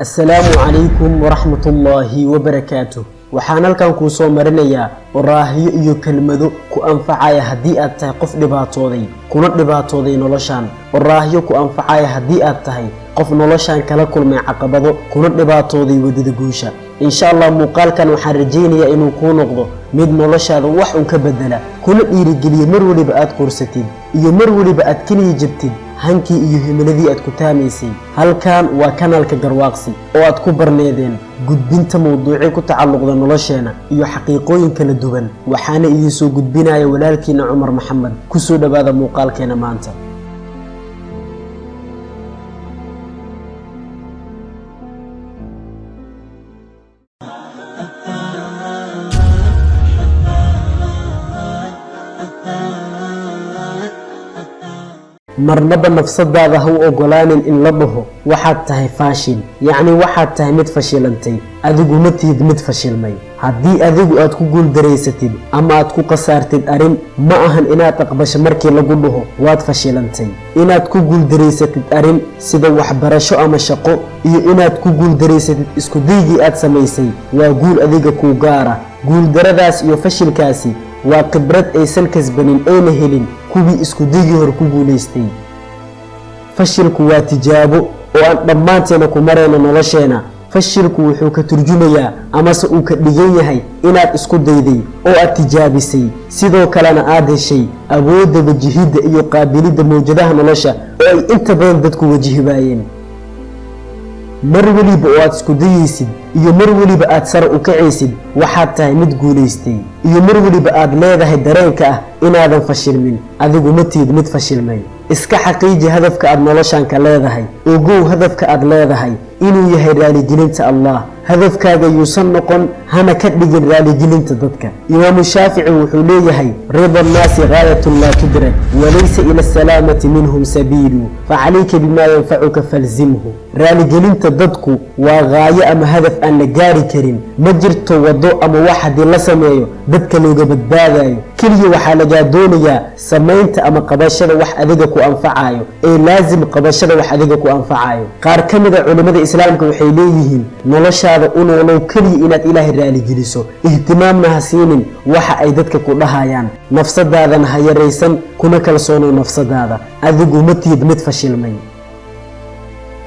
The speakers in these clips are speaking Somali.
Assalaamu calaykum waraxmatullaahi wabarakaatuh. Waxaan halkan kuu soo marinayaa oraahyo iyo kelmado ku anfacaya haddii aad tahay qof dhibaatooday, kuna dhibaatooday noloshan. Oraahyo ku anfacaya haddii aad tahay qof noloshan kala kulmay caqabado, kuna dhibaatooday waddada guusha. Insha Allah, muuqaalkan waxaan rajaynayaa inuu kuu noqdo mid noloshaada wax un ka bedela, kuna dhiirigeliya mar weliba aad quursatid iyo mar weliba aad keliya jabtid hankii iyo himiladii aad ku taamaysay. Halkan waa kanaalka Garwaaqsi oo aad ku barneedeen gudbinta mawduucyo ku tacalluqda nolosheena iyo xaqiiqooyin kala duwan. Waxaana idiin soo gudbinaya walaalkiina Cumar Maxamed. Kusoo dhowaada muuqaalkeena maanta. Marnaba nafsadaada ha u ogolaanin in la dhaho waxaad tahay faashil, yacni waxaad tahay mid fashilantay. Adigu ma tihid mid fashilmay. Haddii adigu aad ku guuldaraysatid ama aad ku khasaartid arrin, ma ahan inaad aqbasho markii lagu dhaho waad fashilantay. Inaad ku guuldaraysatid arrin sida waxbarasho ama shaqo, iyo inaad ku guuldaraysatid isku daygii aad samaysay, waa guul adiga kuu gaara. Guuldaradaas iyo fashilkaasi waa khibrad aysan kasbanin ayna helin kuwii isku daygii hore ku guulaystay. Fashilku waa tijaabo oo aan dhammaanteena ku marayno nolosheena. Fashilku wuxuu ka turjumayaa amase uu ka dhigan yahay inaad isku dayday oo aad tijaabisay, sidoo kalena aad heshay awoodda wajihidda iyo qaabilidda mawjadaha nolosha oo ay inta badan dadku wajihi waayeen. Mar weliba oo aad isku dayaysid iyo mar weliba aad sare u kacaysid, waxaad tahay mid guulaystay. Iyo mar weliba aad leedahay dareenka ah inaadan fashilmin, adigu ma tihid mid fashilmay. Iska xaqiiji hadafka aad noloshan ka leedahay. Ogow hadafka aad leedahay inuu yahay raaligelinta Allah. Hadafkaaga yuusan noqon, hana ka dhigin raaligelinta dadka. Imaamu Shaafici wuxuu leeyahay: "Rida annaasi gaayatun laa tudrak, walaysa ila asalaamati minhum sabiilu, facalayka bimaa yanfacuka falzimhu." Raaligelinta dadku waa gaayo ama hadaf aan la gaari karin. Ma jirto waddo ama wax haddii la sameeyo dadka looga badbaadayo. Keliya waxaa lagaa doonayaa samaynta ama qabashada wax adiga ku anfacayo, ee laasim qabashada wax adiga ku anfacayo. Qaar ka mid a culimmada Islaamka waxay leeyihiin: noloshaada u noolow keliya inaad Ilaahay raaligeliso. Ihtimaamna ha siinin waxa ay dadka ku dhahayaan. Nafsadaadana ha yaraysan, kuna kalsoonow nafsadaada. Adigu ma tihid mid fashilmay.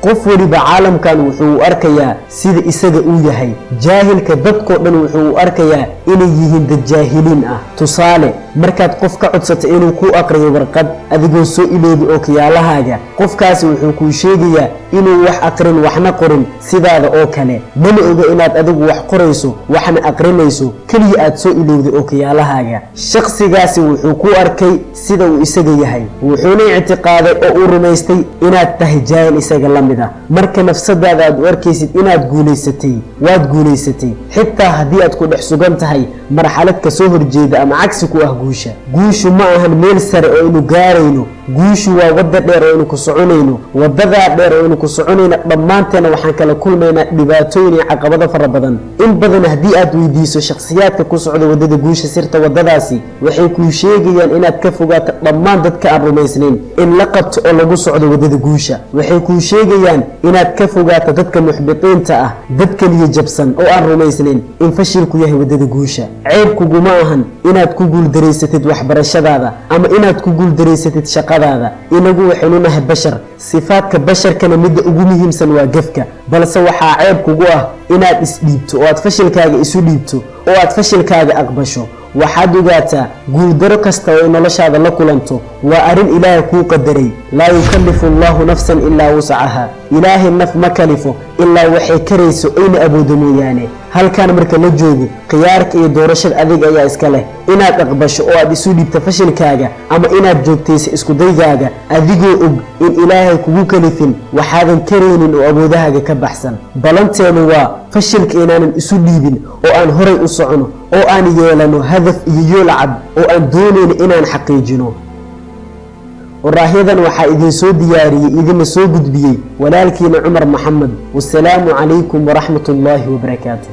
Qof weliba caalamkan wuxuu u arkayaa sida isaga uu yahay. Jaahilka dadkoo dhan wuxuu u arkayaa inay yihiin dad jaahiliin ah. Tusaale, markaad qof ka codsata inuu kuu aqriyo warqad adigoo soo iloobi ookiyaalahaaga, qofkaasi wuxuu kuu sheegayaa inuu wax aqrin waxna qorin sidaada oo kale. Mana oga inaad adigu wax qorayso waxna aqrinayso, keliya aad soo ilowday ookiyaalahaaga. Shakhsigaasi wuxuu ku arkay sida uu isaga yahay, wuxuuna ictiqaaday oo uu rumaystay inaad tahay jaahil isaga la mid ah. Marka nafsadaada aad u arkaysid inaad guulaysatay, waad guulaysatay, xitaa haddii aad ku dhex sugan tahay marxalad ka soo horjeeda ama cagsi ku ah guusha. Guushu ma ahan meel sare oo aynu gaarayno. Guushu waa wadda dheer oo aynu ku soconayno. Waddadaa dheer oo aynu ku soconayno, dhammaanteena waxaan kala kulmaynaa dhibaatooyin iyo caqabado fara badan. In badan haddii aad weydiiso shakhsiyaadka ku socda waddada guusha sirta waddadaasi, waxay kuu sheegayaan inaad ka fogaato dhammaan dadka aan rumaysnayn in la qabto oo lagu socdo waddada guusha. Waxay kuu sheegayaan inaad ka fogaato dadka muxbitiinta ah, dadka niyajabsan oo aan rumaysnayn in fashilku yahay waddada guusha. Ceeb kuguma ahan inaad ku guuldaraysatid waxbarashadaada ama inaad ku guuldaraysatid shaqadaada. Inagu waxaynu nahay bashar, sifaadka basharkana midda ugu muhiimsan waa gefka. Balse waxaa ceeb kugu ah inaad isdhiibto oo aad fashilkaaga isu dhiibto oo aad fashilkaaga aqbasho. Waxaad ogaataa, guuldaro kasta oo ay noloshaada la kulanto waa arrin Ilaahay kuu qadaray. Laa yukallifu Allahu nafsan ilaa wuscaha. Ilaahay naf ma kalifo ilaa waxay karayso ayna awoodo mooyaane. Halkan marka la joogo, khiyaarka iyo doorashada adiga ayaa iska leh: inaad aqbasho oo aad isu dhiibto fashilkaaga ama inaad joogtayso iskudaygaaga, adigoo og in Ilaahay kugu kalifin waxaadan karaynin oo awoodahaaga ka baxsan. Balanteenu waa fashilka inaanan isu dhiibin oo aan horay u socono oo aan yeelano hadaf iyo yool cad oo aan doonayno inaan xaqiijino. Waraahyadan waxaa idin soo diyaariyey, idina soo gudbiyey walaalkiina Cumar Maxamed. Wasalaamu calaykum waraxmat ullaahi wabarakaatu.